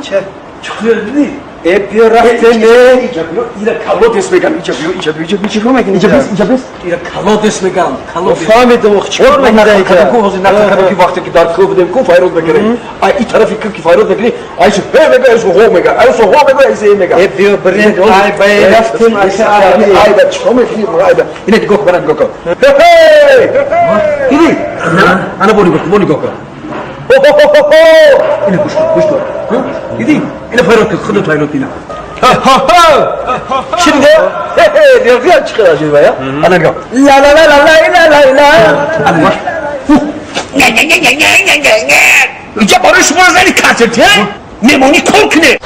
Ча? Чӣ дидӣ? Э, биё, рафтем, э. Иҷа биё, ира колодец меган. Иҷа биё, иҷа биё, иҷа биё. Чӣ кор мекунӣ? Иҷа бис, иҷа бис. Ира колодец меган, колодец. Фаҳмидам, чӣ кор мекунӣ иҷа? Ку ҳозир нақл кардам, ки вақте ки дар кӯҳ будем, ку файрод мекардем. Ай и тарафи кӯҳ ки файрод мекунӣ, айсу ҳе мега, айсу ҳо мега, айсу ҳо мега, айсу ҳе мега. Э, биё, бирем, ай бай рафтем, аша. Ай ба чӣ кор мекунӣ? Ай ба ина нигоҳ кун, нигоҳ кун. Диди? Ана бо нигоҳ кун, бо нигоҳ кун. Ина гӯш кун, гӯш кун. Диди? Ина файрод кун, худат файрод ина. Чӣ дида? Дига чӣ қадар шуд бая? Ана нигоҳ. Ла ла ла ла ла ла ла ла. Ана нигоҳ. Инҷа барои шумо зани консерт мемонӣ, кор кунед.